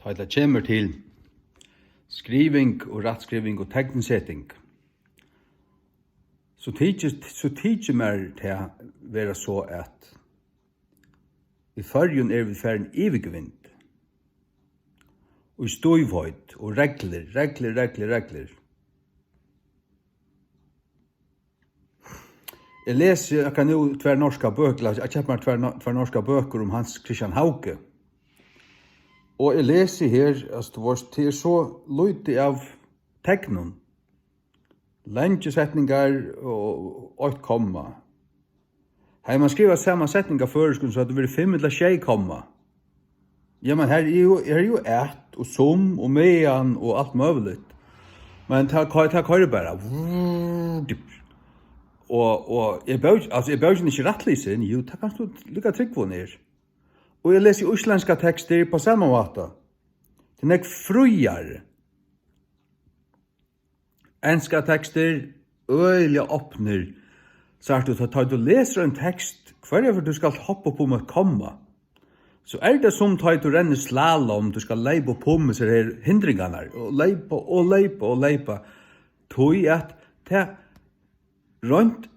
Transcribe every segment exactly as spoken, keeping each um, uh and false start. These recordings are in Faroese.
Tá ið tað kemur til skriving og rættskriving og teknseting, so tykist, so tykir mær tað vera so, at í Føroyum eru vit farin yvirgevind í stívheit og reglur, reglur, reglur, reglur. Eg lesi akkurát nú tvær norskar bøkur, ella eg keypti mær tvær no-, tvær norskar bøkur um Hans Christian Hauge. Og eg lesi her, altso, tú veitst, tað er so lítið av teknum. Langir setningar og eitt komma. Hevði mann skrivað sama setning á føroyskum, so hevði tað verið fimm ella sjey komma. Ja, men her er jo, her er jo at og sum og meðan og alt møguligt. Men tað koy-, tað koyrir bara. Og, og er bók-, altso, er bókin ikki rættlisin? Jú, tað kanst tú líka trúgva hon er. Og eg lesi íslendskar tekstir á sama máta. Tað er nógv fríari. Enskar tekstir, øgiliga opnir. Sært tú, tá, tá tú lesur ein tekst, hvørja ferð tú skalt hoppa upp um eitt komma, so er tað sum tá tú rennur slalom, tú skalt leypa upp um hesar her hindringarnar, og leypa, og leypa, og leypa. Tí at tað reint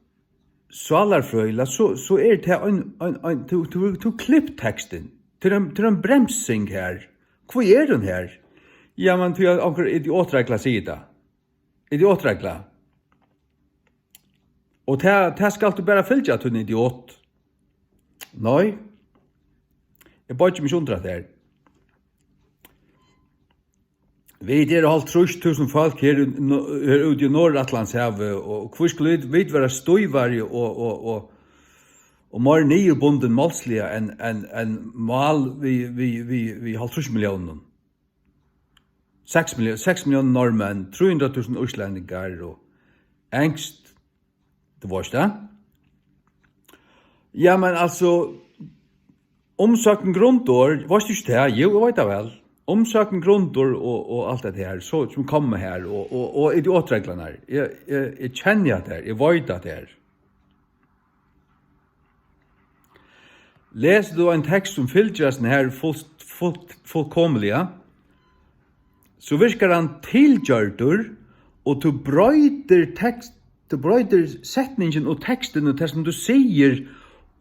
sálarfrøðiliga, so, so er tað ein, ein, ein, tú, tú, tú klipp tekstin. Tað er ein, tað er ein bremsing her. Hví er hon her? Ja, men tí at onkur idiotregla sigur tað. Idiotregla. Og tað, tað skalt tú bara fylgja, tín idiot. Nei. Eg boyggi meg ikki undir hatta her. Vit eru hálvtrýss túsund fólk her í Nor-, her úti í Norðuratlantshavi, og hví skulu vit, vit vera stívari og, og, og, og meir niðurbundin málsliga enn, enn, enn mál við, við, við, við hálvtrýss milliónum? Seks millió-, seks milliónir norðmenn, trý hundrað túsund íslendingar og enskt, tú veitst tað? Ja, men altso, umsøgn grundorð, veitst tú ikki tað? Jú, eg veit tað væl. Umsøgn grundorð og, og alt det her, so sum koma her, og, og, og idiotreglarnar. Eg, eg, eg kenni at tað er, eg veit at tað er. Lesur tú ein tekst sum fylgir hasum her fult-, fult-, fullkomiliga, so virkar hann tilgjørdur, og tú broytir tekst, tú broytir setningin og tekstin og tað sum tú sigur,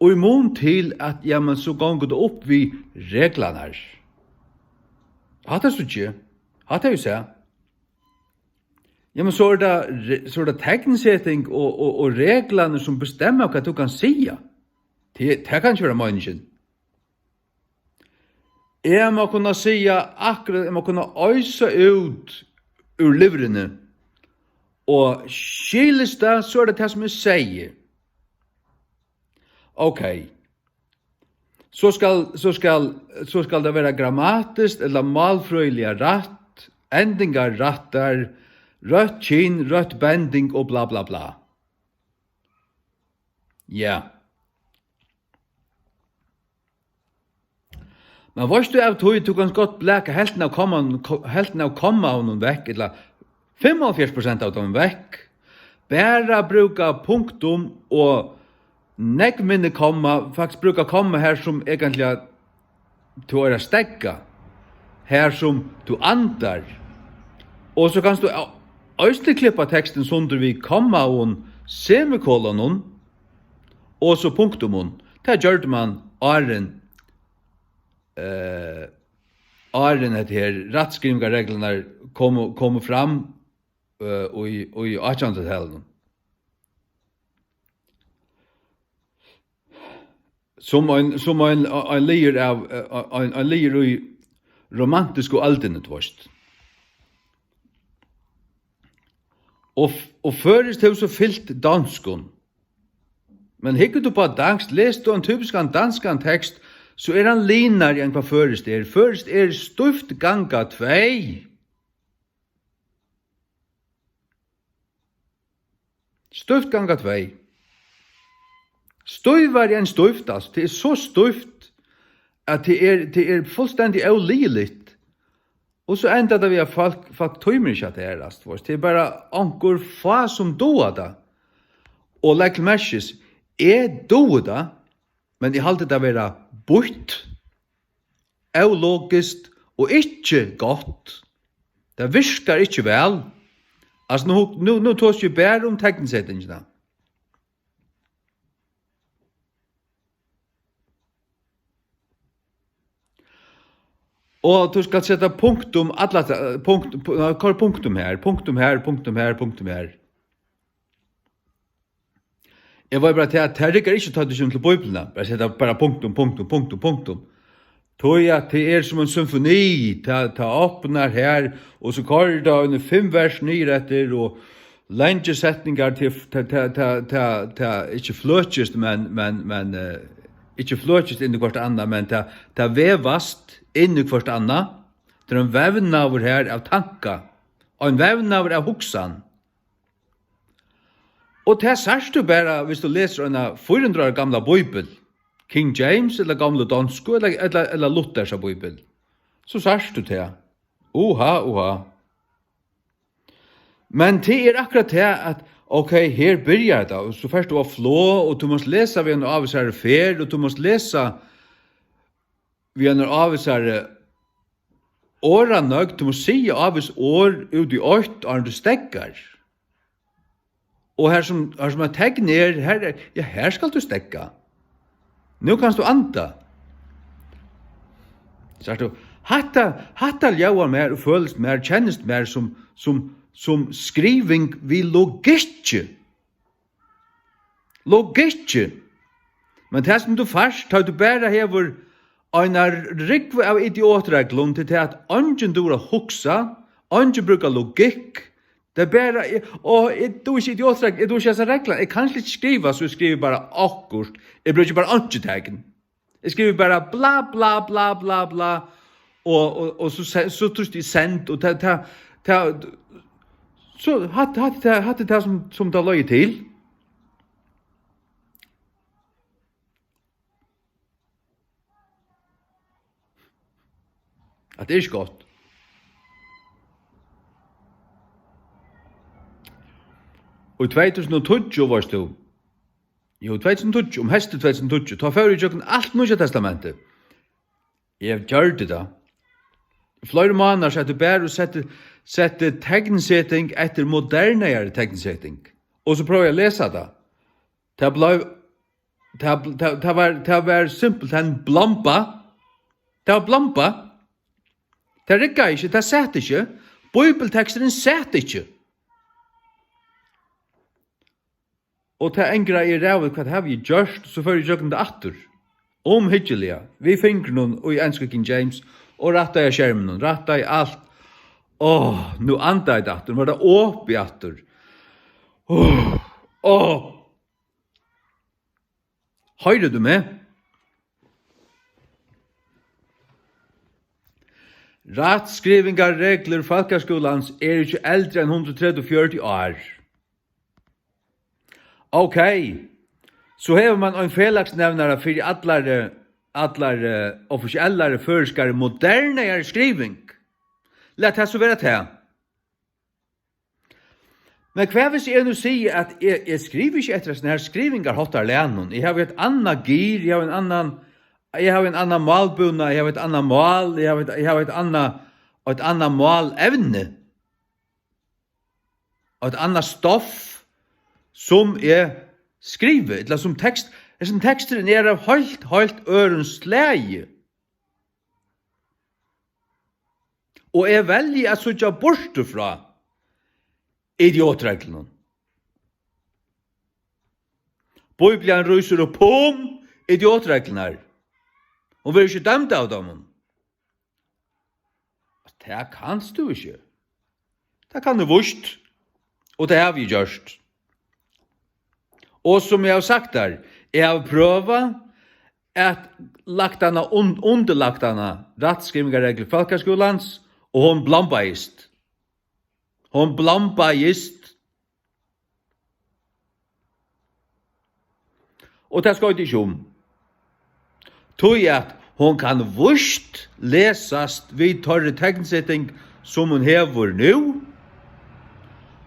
í mun til at, ja, men so gongur tað upp við reglarnar. Hatta síggi eg. Hatta hevur eg sæð. Ja, men so er tað re-, so er tað teknseting og, og, og reglarnir sum bestemma hvat tú kanst siga. Tað, tað kann ikki vera meiningin. Eg má kunna siga akkurát, eg má kunna oysa út úr lívrini. Og skilist tað, so er tað tað sum eg sigi. Ok. So skal, so skal, so skal tað vera grammatiskt ella málfrøðiliga rætt, endingar rættar, røtt kyn, røtt bending og bla, bla, bla. Ja. Men veitst tú, av tí tú kanst gott blaka helvtina av kommanum, ko-, helvtina av kommaunum vekk, ella fimmoghálvfjerðs prosent av teimum vekk, bara brúka punktum og nógv minni komma, faktiskt brúka komma har sum eigentliga tú er at steðga, har sum tú andar. Og so kanst tú eisini klippa tekstin sundur við kommaum, semikolonum og so punktumum. Tað gjørdi mann áðrenn, eh, áðrenn hetta her rættskrivingarreglurnar komu, komu fram, eh, í, í átjanhundraðtalinum. Sum ein, sum ein, ein liður av, ein, ein liður í romantisku øldini, tú veitst. Og f-, og føroyskt hevur so fylgt donskum. Men hyggur tú upp á danskt, lesur tú ein typiskan danskan tekst, so er hann linari enn hvat føroyskt er. Føroyskt er stívt ganga tvey. Stívt ganga tvey. Stívari enn stívt, altso. Tað er so stívt, at tað er, tað er fullstendig óliðiligt. Og so endar tað við, at fólk, fólk tíma ikki at læra, altso, veitst. Tað er bara onkur fá, sum duga tað. Og legg til merkis, eg dugi tað, men eg haldi tað vera býtt, ólogiskt og ikki gott. Tað virkar ikki væl. Altso, nú, nú, nú tosi eg bara um teknisetingina. Og tú skalt seta punktum alla, punkt, pu-, nei, koyr punktum her, punktum her, punktum her, punktum her. Eg veit bara, at tað, tað riggar ikki, tá tú kemur til Bíbliuna. Bara seta bara punktum, punktum, punktum, punktum. Tí at tað er sum ein symfoni, tað, tað opnar her, og so koyrir tað eini fimm vers niður eftir, og langir setningar til, tað, tað, tað, tað, tað ikki fløkist, men, men, men, eh, ikki fløkist inn í hvørt annað, men tað, tað vevast inn í hvørt annað. Tað er ein vevnaður her av tanka, ein vevnaður av hugsan. Og tað sært tú bara, hvis tú lesur eina fýra hundrað ára gamla bíbel, King James, ella gamlu donsku, ella, ella, ella Luthersa bíbel. So sært tú tað. Uha, uha. Men tað er akkurát tað, at, ok, her byrjar tað, og so fert tú á flog, og tú mást lesa við eina ávísari ferð, og tú mást lesa við eina ávísari orðanøgd, tú mást siga ávís orð út í eitt, áðrenn tú steðgar. Og har sum, har sum eitt tekn er, har er, ja, har skalt tú steðga. Nú kanst tú anda. Sært tú, hatta, hatta ljóðar mær og følist mær, kennist mær sum, sum, sum skriving við logikki. Logikki. Men tað sum tú fært, tá tú bara hevur eina rúgvu av idiotreglum, til tað at eingin dugir at hugsa, eingin brúkar logikk, tað er bara, eg, og eg dugi ikki idiotregl, eg dugi ikki hasa reglan, eg kann slett ikki skriva, so eg skrivi bara okkurt, eg brúki bara einki tekn. Eg skrivi bara bla, bla, bla, bla, bla, og, og, og so se-, so trýsti eg send, og tað, tað, tað, so hatta, hatta, tað, hatta er tað sum, sum tað leiðir til. At tað er ikki gott. Og í tvey túsund og tíggju, veitst tú, jú, tvey túsund og tíggju, um heystið tvey túsund og tíggju, tá fór eg ígjøgnum alt Nýggja Testamentið. Eg gjørdi tað. Fleiri mánaðir sat eg bara og setti, setti teknseting eftir modernari teknseting. Og so próvaði eg at lesa tað. Tað bleiv, tað, tað, tað var, tað var simpelthen blomba. Tað var blomba. Tað riggaði ikki, tað sat ikki. Bíbelteksturin sat ikki. Og tað angraði eg ræðuliga, hvat havi eg gjørt? So fór eg ígjøgnum tað aftur. Umhyggiliga, við fingrunum í ensku King James og rættaði á skerminum, rættaði alt. Áh, nú andaði tað aftur, nú var tað opið aftur. Áh, áh. Hoyrir tú meg? Rættskrivingarreglur fólkaskúlans eru ikki eldri enn hundrað og tretivu, fjøruti ár. Ok, so hevur mann ein felagsnevnara fyri allari, allari offisiellari føroyskari modernari skriving. Lat tað so vera tað. Men hvat hvis eg nú sigi, at eg, eg skrivi ikki eftir hesum her skrivingarháttarlagnum? Eg havi eitt annað gir, eg havi ein annan, eg havi ein annan málbúnað, eg havi eitt annað mál, eg havi eitt, eg havi eitt annað, eitt annað málevni. Eitt annað stoff, sum eg skrivi, ella sum tekst, hesin teksturin er av heilt, heilt øðrum slagi. Og eg velji at síggja burtur frá idiotreglunum. Bíblian rísur upp um idiotreglurnar. Hon verður ikki dømd av teimum. Tað kanst tú ikki. Tað kann eg víst. Og tað havi eg gjørt. Og sum eg havi sagt tær, eg havi prøvað at lagt hana un-, undirlagt hana rættskrivingarreglu fólkaskúlans, og hon blombaðist. Hon blombaðist. Og tað skoyt ikki um. Tí at hon kann víst lesast við teirri teknseting, sum hon hevur nú.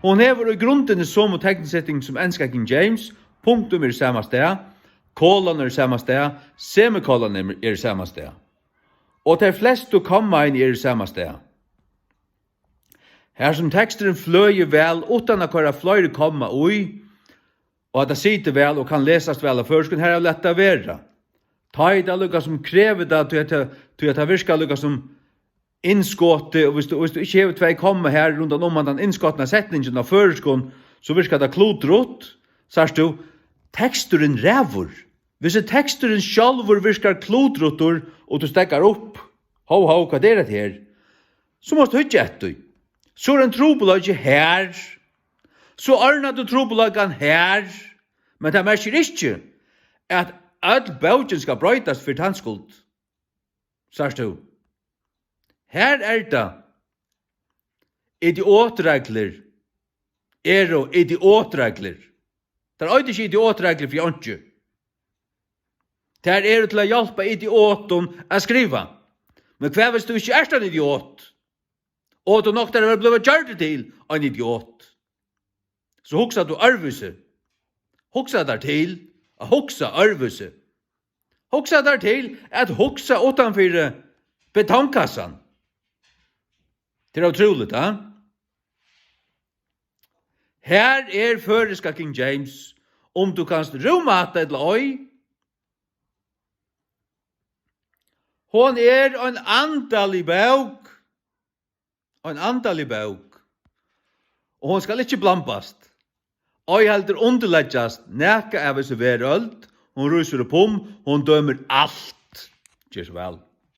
Hon hevur í grundini somu teknseting sum enska King James, punktum er sama stað, kolon er sama stað, semikolon er, er sama stað. Og tey flestu kommaini eru sama stað. Har sum teksturin fløðir væl uttan at koyra fleiri komma í, og at tað situr væl og kann lesast væl á føroyskum, har er lætt at vera. Tá er tað líka sum krevur tað, tí at tað, tí at tað virkar líka sum innskotið, og viss tú, viss tú ikki hevur tvey komma her rundan um handan innskotna setningin á føroyskum, so virkar tað klutrut, sært tú, teksturin ræður. Viss teksturin sjálvur virkar klutrutur, og tú steðgar upp, hó, hó, hvat er hetta her? So mást tú hyggja eftir. So er ein trupulleiki her. So ordnar tú trupulleikan her. Men tað merkir ikki, at øll bókin skal broytast fyri tann skuld. Sært tú? Her er tað idiotreglur. Eru idiotreglur. Tær eita ikki idiotreglur fyri einki. Tær eru til at hjálpa idiotum at skriva. Men hvat viss tú ikki ert ein idiot? Og tú noktar at vera blivin gjørdur til ein idiot? So hugsa tú øðrvísi. Hugsa tær til at hugsa øðrvísi. Hugsa tær til at hugsa uttanfyri betongkassan. Tað er ótrúligt, ha? Her er føroyska King James, um tú kanst rúma hatta ella ei. Hon er ein andalig bók. Ein andalig bók. Og hon skal ikki blambast. Ei heldur undirleggjast nakað av hesi verøld. Hon rísur upp um, hon dømir alt. Ger so væl.